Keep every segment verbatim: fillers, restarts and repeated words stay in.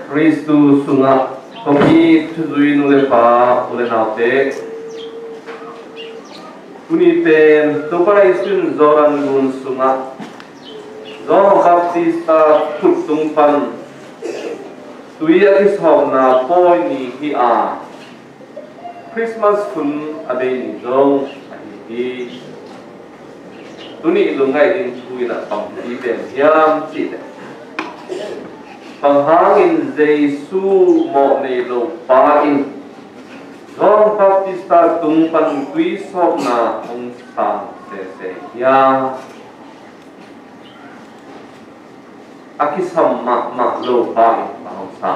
Khristu sungah khuapi thuzui nu le pa, u le naute, tuni pen Topa Jesu in Jordan gun sungah Johan Baptista khut tung pan tui a kisawpna pawi ni hi a, Christmas hun a bei ni zong ahi hi. Tuni lungngaih ding thu in a bang hi pen hiam cih leh, bang hangin Jesu mawh nei lo pa in Johan Baptista tung pan tui sawpna hong sang sese hiam? A kisam mahmah lo pa in bang hong sa?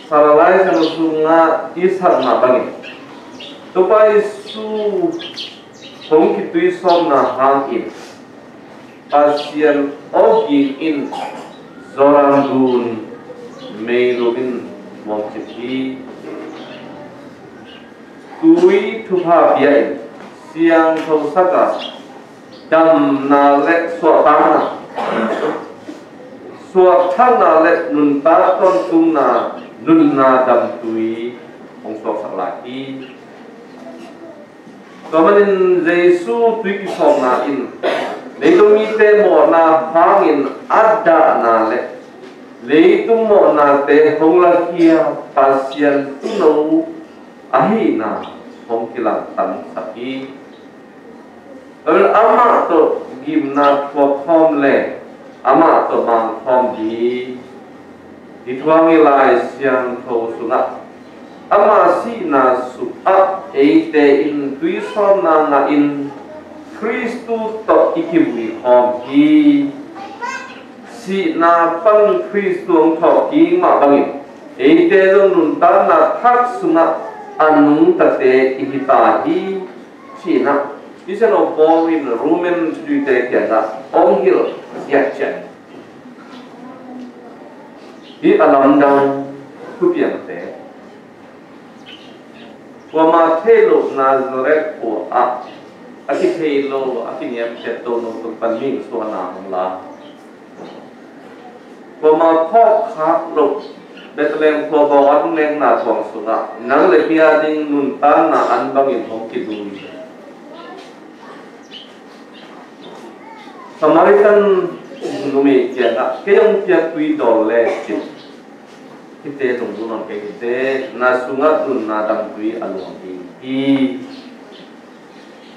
Salalai sang sungah i sak mah bangin Topa Jesu hong kitui sawpna hangin Pasian awging in Jordan gun mei lo in muangcip hi. Tui thupha bia in siangtho sak a, damna le suahtakna, suahtakna le nuntak tawntungna, nunna damtui hong suaksak lai hi. Tua manin Jesu tui kisawpna in leitung mite mawhna hangin a dahna le leitung mawhnate hong lakhia Pasian tuuno ahihna hong kilangtangsak hi. Tua manin amah tawh gimna thuak khawm le amah tawh mang khawm ding. Hih thu hang i Lai Siangtho sungah ama sihna sungah eite in tui sawpna ngah in Khristu tawh i kivui khawm hi. Sihna pan Khristu hong thawh kik mah bangin eite zong nuntakna thak sungah a nungtate i hi ta hi. Cihna, Christian of Paul in Roman Jew-te kiangah hong hilh ciatciat. Hih a lamdang thupiangte, kuama thei loh Nazareth khua ah a kithei lo, a kiniamkhiat to no tung pan mihing suahna hong la. Kuama phawk khak loh Bethlehem khua bawng a hong nekna thuang sungah nang le kei a ding nuntakna an bangin hong kidui. Samaritan numei kiangah kei hong piak tui dawl lecin hihte lungdam hang kei, hihte na sungah nunna damtui a luang ding hi.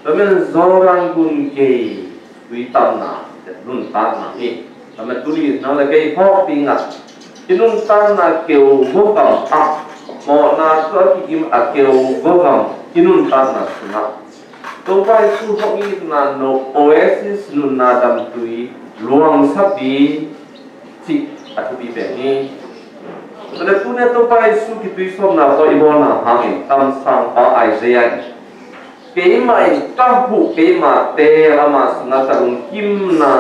Tua manin Jordan gun gei tui tamna, nuntakna hi. Tua manin tuni nang le kei phawk dingah i nuntakna keu gawgam ah, mawhna tawh a kigim a keu gawgam i nuntakna sungah Topa Jesu hong itna no oasis nunna damtui luangsak ding cih a thupi pen hi. Tua leh tuni a Topa Jesu kitui sawpna tawh i bawlna hangin kamsangpa Isaiah in, keimah in ka huh keimah teel, amah sungah ka lungkimna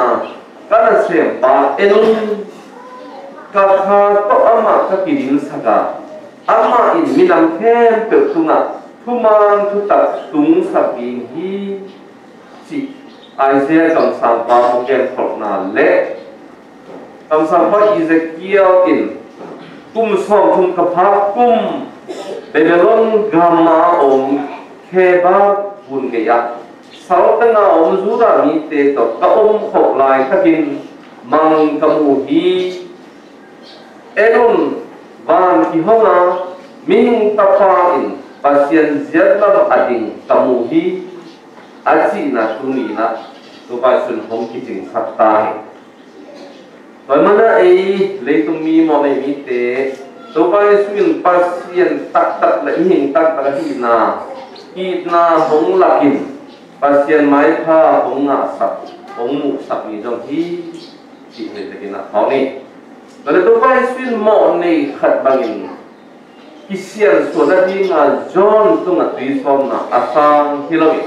ka nasempa en un. Ka kha tawh amah ka kidinsak a, amah in minam khempeuh tungah thuman thutak tungsak ding hi, cih Isaiah kamsangpa hong genkholhna le kamsangpa Ezekiel in kum sawmthum ka phak kum Babylon gam a om Kheba gun gei-ah saltang a om Judah mite tawh ka om khop laitakin mang ka mu hi. En un, van kihong a, mihing tapa in Pasian ziat lam a ding ka mu hi, a cihna tuni-in ah Topa Jesu in hong kicingsak ta hi. Tua manin ei leitung mi mawhnei mite Topa Jesu in Pasian taktak le mihing taktak ahihna itna hong lakin Pasian maipha hong ngahsak, hong muhsak ni zong hi. Cih hoih takin a thawng hi. Tua leh Topa Jesu in mawhnei khat bangin kisiansuah nadinga John tungah tui sawpna a sang hi lo hi.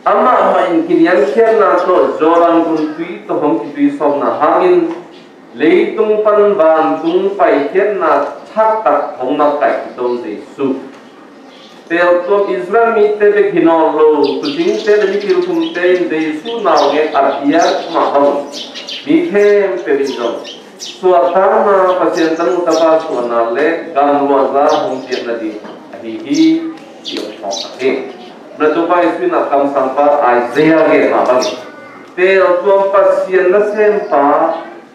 Amah mah in kiniamkhiatna tawh Jordan gun tui tawh hong kitui sawpna hangin leitung pan vantung paikhiatna thaktak hong makaih Topa Jesu. Peltuam Israel mite bek hi nawn lo, tuucingte le mi kilthumte in Jesu naungek a biak mah bang, mi khempeuh in zong suahtakna, Pasian tanu tapa suahna le gamluahza hong piak nading ahi hi, ci hong phawksak hi. Na Topa Jesuh in a kamsangpa Isaiah gen mah bangin, teeltuam Pasian nasempa,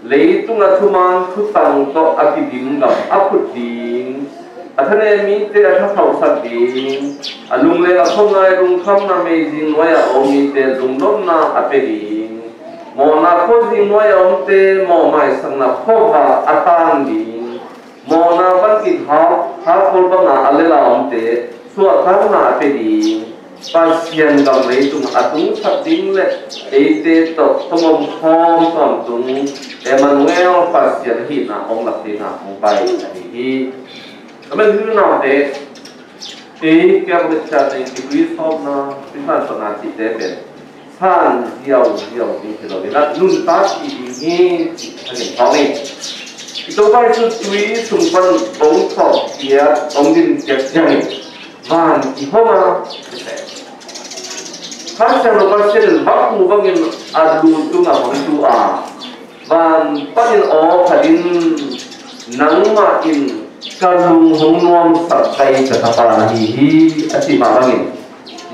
leitungah thuman thutang tawh a kidim gam a phut ding, a thanem mite a thakhauhsak ding, a lungleng a khongai lungkhamna meizing nuai-ah a om mite lungnopna a pia ding, mawhna khuazing nuai-ah a omte mawhmaisakna khuava a tang ding, mawhna van it hak, hakkol banga a lel a omte suahtakna a pia ding, Pasian gam leitung a tungsak ding le eite tawh hong omkhawm tawntung Emmanuel Pasian ahihna hong lak dingin hong pai ahi hi. Amen. Hi naute, ei kiang le ciat ei kipui sawmna, pisan sawmna cihte pen san ziauziau ding hi lo in a, nuntak ding hi, cih a gen thawng hi. I Topa Jesuh tui sung pan hong thawh ciat, hong din ciat ciangin van kihong a, Kha Siangtho Pasian in vakhu bangin a lu tungah hong tu a, van panin aw khat in, nangmah in ka lung hong nuamsak kei ka tapa na hi hi, a cih mah bangin,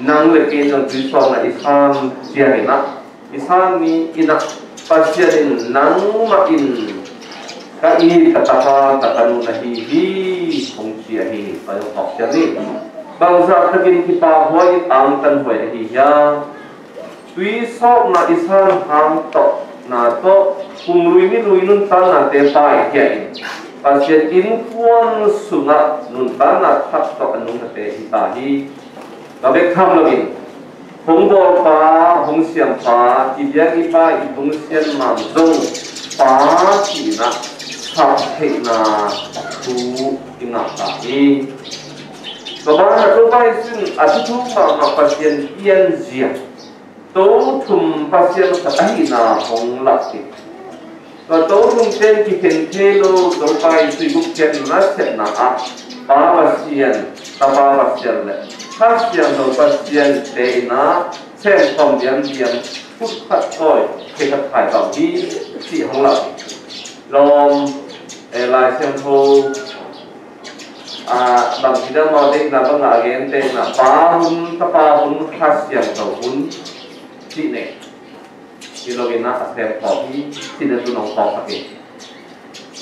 nang le kei zong tui sawmna i san ciangin ah, i san ni in ah, Pasian in nangmah in ka it ka tapa ka tanu na hi hi, hong ci ahi hi. Pai hong phawk ciang ni. Bangzah takin kipahhuai in angtanhuai ahi hiam? Tui sawpna i san hang tawh, na tawh, kum lui ni lui nuntaknate paihia in, Pasian innkuan sungah nuntakna thak tawh a nungnate hi ta hi. Tua bek tham loin, hong bawlpa, hong siampa, i biak i pa, i tungsian man zong pa cihna, thak theihna thu i ngah ta hi. Tua banah Topa Jesuh in a thuthuk mahmah Pasian pianzia, tothum Pasian khat ahihna hong lak hi. Tua tothum pen kikhen thei lo, Topa Jesuh i gupkhiatna sepna ah Pa Pasian, Tapa Pasian le Kha Siangtho Pasian te in ah semkhawm diamdiam, khut khat tawi, khe khat khai bang hi, cih hong lak hi. Lawm, eh, Lai Siangtho, ah, bang ci dan maw, deihna bangah a gen, deihna Pa hun, Tapa hun, Kha Siangtho hun, cih nei. Hi loin ah a sem khawm hi, cih na tu nong khawm kha hi.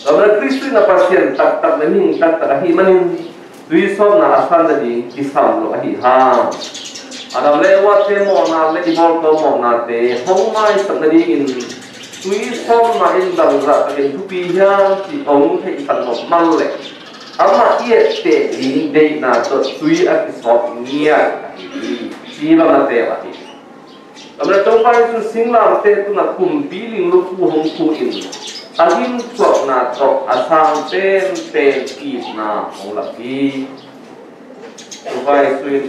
Tua Khrist in a Pasian taktak le mihing taktak ahih manin, tui sawpna a san nading kisam lo ahi hang. Adam le Eva te mawhna le i bawl tawh mawhnate hong maisak nadingin, tui sawpna in bangzah takin thupi hiam cih hong theihsak nop man le, amah i etteh ding deihna tawh tui a kisawp ngiat ahi hi, ci bang a teel ahi hi. Tua manin Topa Jesuh singlamteh tungah kumpi ling lukhu hong khuh in, a gimthuakna tawh a sang penpen itna hong lak hi. Topa Jesuh in,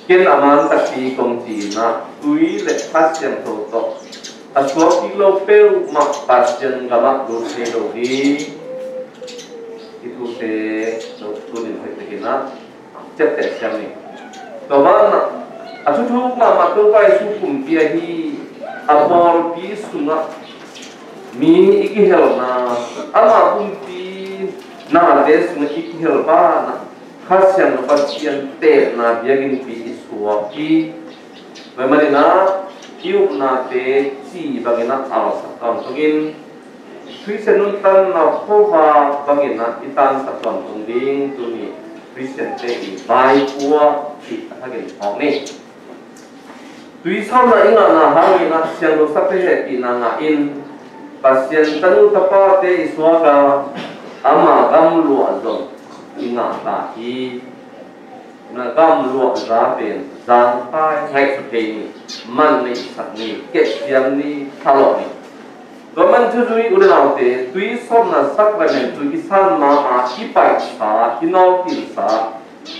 ken a man takpi kong ci in ah, tui le Kha Siangtho tawh a suak kik lo peuhmah Pasian gamah lut thei lo hi. Hih thute tuni-in hoih takin ah ciapteh siam ni. Tua banah, a thuthuk mahmah Topa Jesuh kumpi ahi, a pawlpi sungah mi i kihelna, ama kumpi nate sungah i kihel banah, Kha Siangtho Pasian tepna biakinnpi i suak hi. Tua manin ah, i upnate ci bangin ah alsak tawntung in, Khristian nuntakna khuavak bangin ah i tansak tawntung ding tuni Khristiante i vaihawm cih a thakin phawk ni. Tui sawpna i ngahna hangin ah siangtho sakte hehpihna ngah in, Pasian tanu tapate i suak a, ama gamluah zong i ngah ta hi. Na gamluahza pen zangpai ngaihsut kei ni, man neihsak ni, ketsiam ni, thalawh ni. Tua man thuzui u le naute, tui sawpna sakrament tui i san ma-a i paihsa, i nawlkhinsa,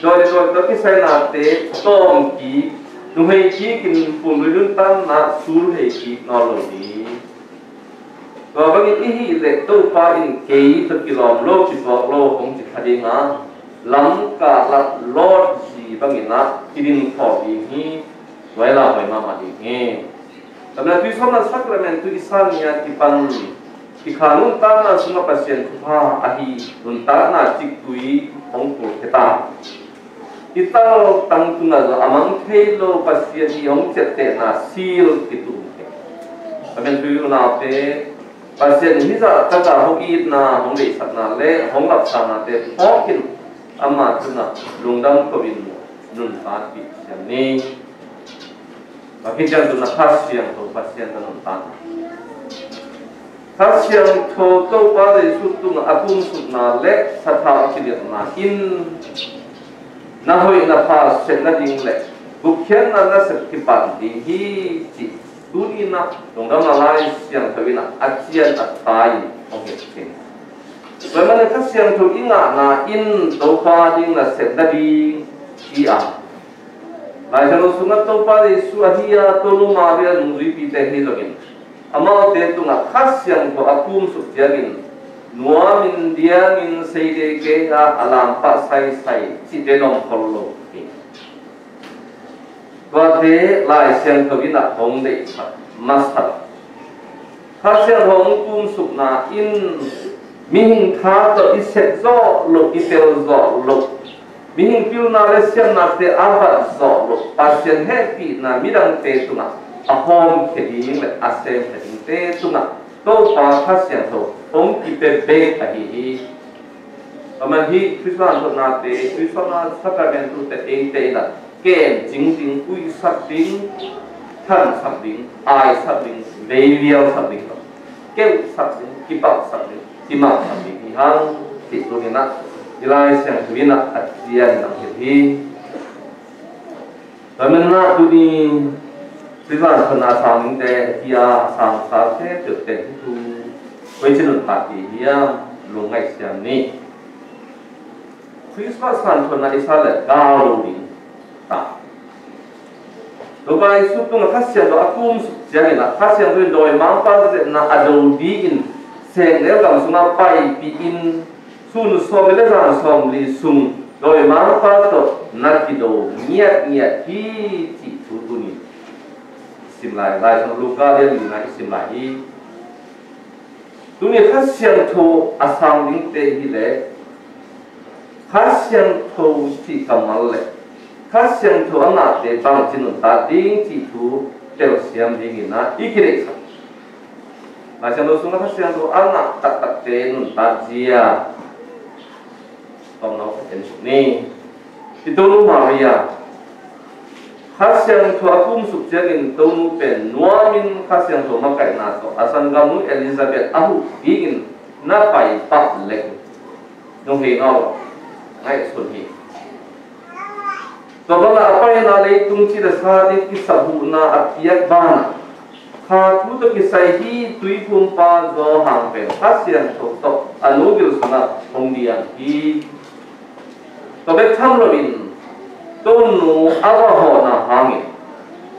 dawi le dawi tawh kisainate tawm kik, nuhei kikin pumrui nuntakna sulhei kik nawn lo ni. Tua bangin i hih leh Topa in kei tawh kilawm lo, kituak lo hong ci kha ding a, lamkal ah lawtzi bangin ah i din khawm ding hi. Tua i lauhuai mahmah ding hi. Tua manin ah tui sawpna sakrament tui i san ni-a kipan I kha nuntakna sungah Pasian thupha ahi nuntakna ciktui hong pulkhia ta. I taltang tungah zong a mang thei lo Pasian i hong ciaptehna sil kitum thei. Amen. Tui unaute, Pasian in hih zah taka hong itna, hong deihsakna le hong lapsaknate phawkin ama tungah lungdam ko-in nuntakpih siam ni. Tua khit ciang tun a Kha Siangtho Pasian tawh nuntakna. Kha Siangtho Topa Jesu tungah a kumsukna le sathau a kiliatna in na hoih na pha sep nading le gupkhiatna nasep kipan ding hi, cih tuni-in ah lungdamna Lai Siangtho in ah a cian a tai-in hong hilh khin. Tua ahih manin Kha Siangtho i ngahna in Topa ding nasep nading hi a, Lai Siangtho sungah Topa Jesu ahi a, Tonu Maria nungzuipite hi zongin amaute tungah Kha Siangtho a kumsuk ciangin nuamin diamin seide kei a, a lampah saisai cihte dong khol lo hi. Tuate Lai Siangtho in ah hong deihsak masa lo. Kha Siangtho hong kumsukna in mihing tha tawh i sep zawh loh, i tel zawh loh, mihing pilna le siamnate a bat zawh loh, Pasian hehpihna midangte tungah a hawmkhia ding le a semkhia dingte tungah Topa Kha Siangtho hong kipia bek ahi hi. Aman hih Khristmas hanthawnate, Khristmas sakramentu te eite in ah kem cing ding, uihsak ding, thansak ding, aisak ding, veivialsak ding, keuhsak ding, kipaksak ding, kimangsak ding hi hang, cih tuni-in ah i Lai Siangtho in ah a cian nang hi hi. Tua manin ah tuni Khristmas hanthawnna sang dingte hi a, a sangsa khempeuhte hih thu koici nuntak ding hiam, lungngaih siam ni. Khristmas hanthawnna i sa leh gal lo ding ta. Topa Jesu tungah Kha Siangtho a kumsuk ciangin ah Kha Siangtho in dawimangpa nasepna a do dingin Sengel gam sungah paipih in sun sawmli le zan sawmli sung dawimangpa tawh na kido ngiatngiat hi, cih thu tuni i sim lai, Lai Siangtho Luka lian lina i sim lai hi. Tuni Kha Siangtho a sang dingte hi leh Kha Siangtho cih kammal le Kha Siangtho a ngahte bangci nuntak ding cih thu telsiam dingin ah i kideihsak. Lai Siangtho sungah Kha Siangtho a ngah taktakte nuntak zia tomno ka en suk ni. I Tonu Maria Kha Siangtho a kumsuk ciangin Tonu pen nuamin Kha Siangtho makaihna tawh a sanggamnu Elizabeth a huh dingin na pai pah leh nunghei ngau lo, ngaihsun hi. Tua bangah a paina leitung cih le sa ding kisahhuhna a piak banah kha thu tawh kisai hi. Tuiphumpa Johan pen Kha Siangtho tawh a nu gil sungah hong diang hi. Tua bek tham loin Tonu a va hawhna hangin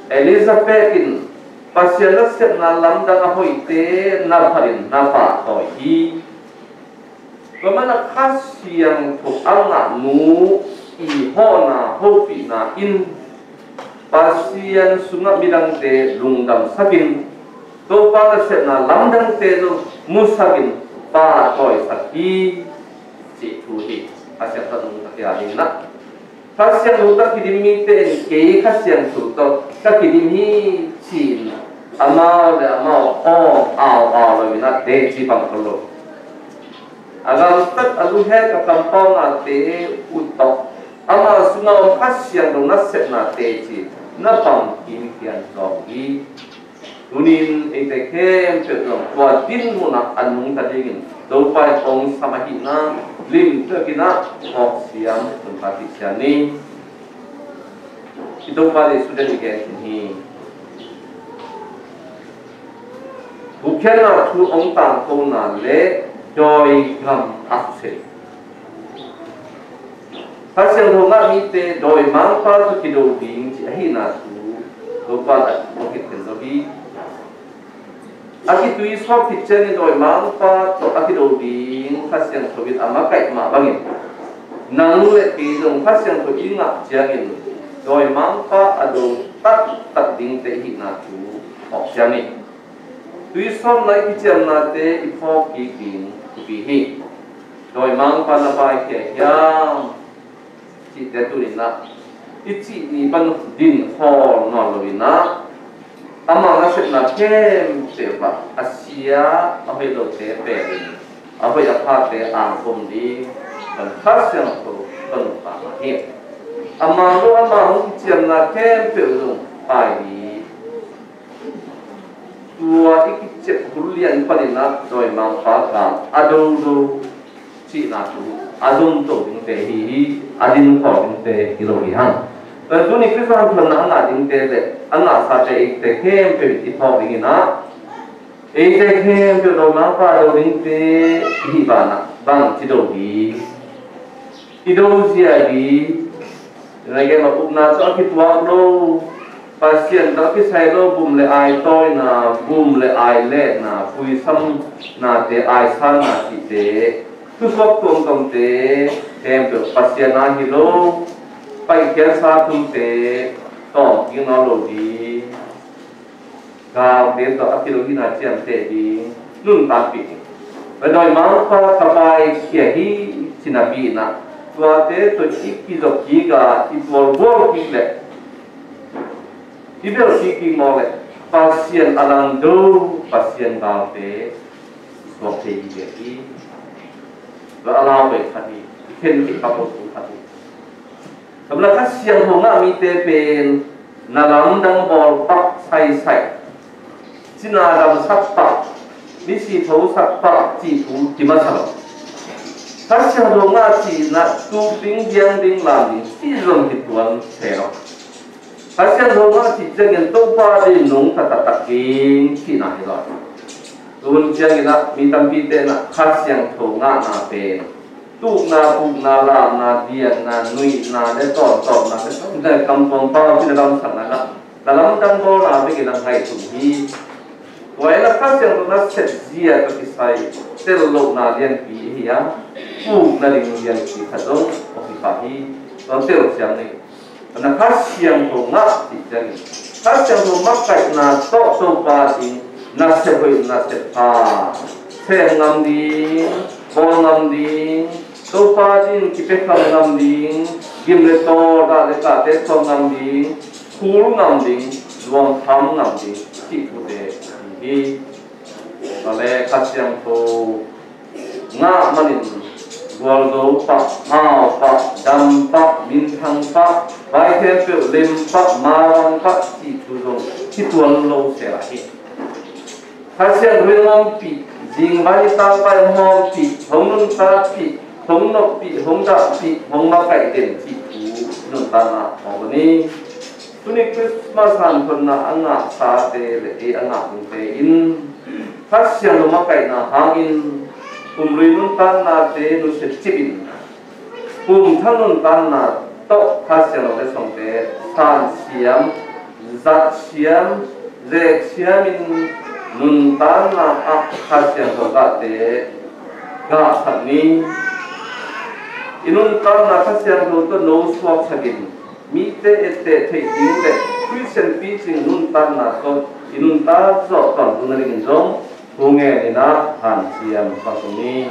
Elizabeth in Pasian nasepna lamdang a hoihte na phatin na pahtawi hi. Tua manin Kha Siangtho a ngah nu i hawhna hopihna in Pasian sungah midangte lungdamsakin Topa nasepna lamdangte zong musakin pahtawisak hi, cih thu hi. A siangtho nungta kei a dingin ah Kha Siangtho tawh kidim mite in kei Kha Siangtho tawh ka kidim hi ci-in amau le amau awng au au loin ah teci pang khol lo. A gamtat a luhek a kampaunate uh tawh ama sungah om Kha Siangtho nasepna teci na pang kimkhian zawng hi. Tunin eite khempeuh zong tua din munah a nungta dingin Topa in hong sam ahihna limtakin ah phawksiam, nuntakpih siam ni. I Topa Jesu den i gen khin hi. Gupkhiatna thu hong tangkona le dawi gam a susia Kha Siangtho ngah mite dawimangpa tawh kido ding cih ahihna thu Topa in hong hilh khin zo hi. A kitui sawk khit ciangin dawimangpa tawh a kido ding Kha Siangtho in a makaih mah bangin nang le kei zong Kha Siangtho i ngah ciangin dawimangpa a do taktak dingte i hihna thu phawksiam ni. Tuisawpna i kiciamnate i phawk kik ding thupi hi. Dawimangpa na paikhia hiam? Cihte tuninah i cih ni pan din khawl nawn loinah ama nasepna khempeuh ah a sia a hoih lote pek in a hoih a phate angkhum ding kan Kha Siangtho kan nuntakna hi. Ama lo ama hong kiciamna khempeuh zong pai ding. Tua i kiciap hun lian paninah dawimangpa kang a dodo cihna thu a zumto dingte hi hi, a dinkhaw dingte hi lo hi hang. Tuni Khristmas thuanna a ngah dingte le a ngahsate eite khempeuh i phawk dinginah eite khempeuh dawimangpa a do dingte hi banah bang ci do ding? I dozia ding. Nagema upna tawh a kituak lo, Pasian tawh a kisai lo bum le ai tawina, bum le ai lehna, puisamnate, aisanna cihte, thusuak tuamtuamte khempeuh Pasian a hi lo, paikhiatsa thute tawm kik nawn lo ding. Galte tawh a kilo hina ciamteh ding nuntakpih ding. Dawimangpa ka paikhia hi cinapi inah tuate tawh i kizop kik a i tualbual kik leh i bel kik kik mawk leh Pasian a langdo, Pasian galte suak thei hi ve hi. Tua a lau ve khat hi. I khen kik pak lo thu khat hi. Tua manin Kha Siangtho ngah mite pen na lamdang bawl pak saisai, cina damsak pak, misi thosak pak cih thu kimasa lo. Kha Siangtho ngah cihna tuk ding, diang ding, lam ding cih zong kituan se lo. Kha Siangtho ngah cih ciangin Topa din nungta taktak ding cihna hi lo. Tun cianginah mi tampite inah Kha Siangtho ngahna pen tukna, pukna, lamna, dianna, nuihna le tawntawpna le tawntawpna, kamtuam pau cina damsakna inah na lamdang bawlna bekin a ngaihsun hi. Tua inah Kha Siangtho na sepzia ka kisai tel lohna lianpi hi a, pukna ding lianpi khat zong ahi pah hi. Tua tel siam ni. Na Kha Siangtho ngah cih ciangin Kha Siangtho makaihna tawh Topa ding nasep hoih nasep pha sem ngam ding, bawl ngam ding, Topa ding kipia kham ngam ding, gim le tawl, dah le kahte suak ngam ding, khul ngam ding, luang tham ngam ding cih thute hi. Tua le Kha Siangtho ngah manin gualzo pah, hau pah, dam pah, minthang pah, vai khempeuh lem pah, mawang pah cih thu zong kituan lo sel ahi. Kha Siangtho in hong ompih, zingvai nitak vai hong ompih, hong nuntakpih, hong noppih, hong dahpih, hong makaih den cih thu nuntakna hong ni. Tuni Christmas hanthotna a ngahsate le ei a ngah dingte in Kha Siangtho makaihna hangin pumlui nuntaknate nusia cipin pumthang nuntakna tawh Kha Siangtho le songte sansiam, zatsiam, zeksiamin nuntakna ah Kha Siangtho gahte gahsak ni. I nuntakna Kha Siangtho tawh no suaksakin mite etteh theih ding le Christian picing nuntakna tawh i nuntak zawh tawntung nadingin zong thu ngenin ah hanciam pang ni.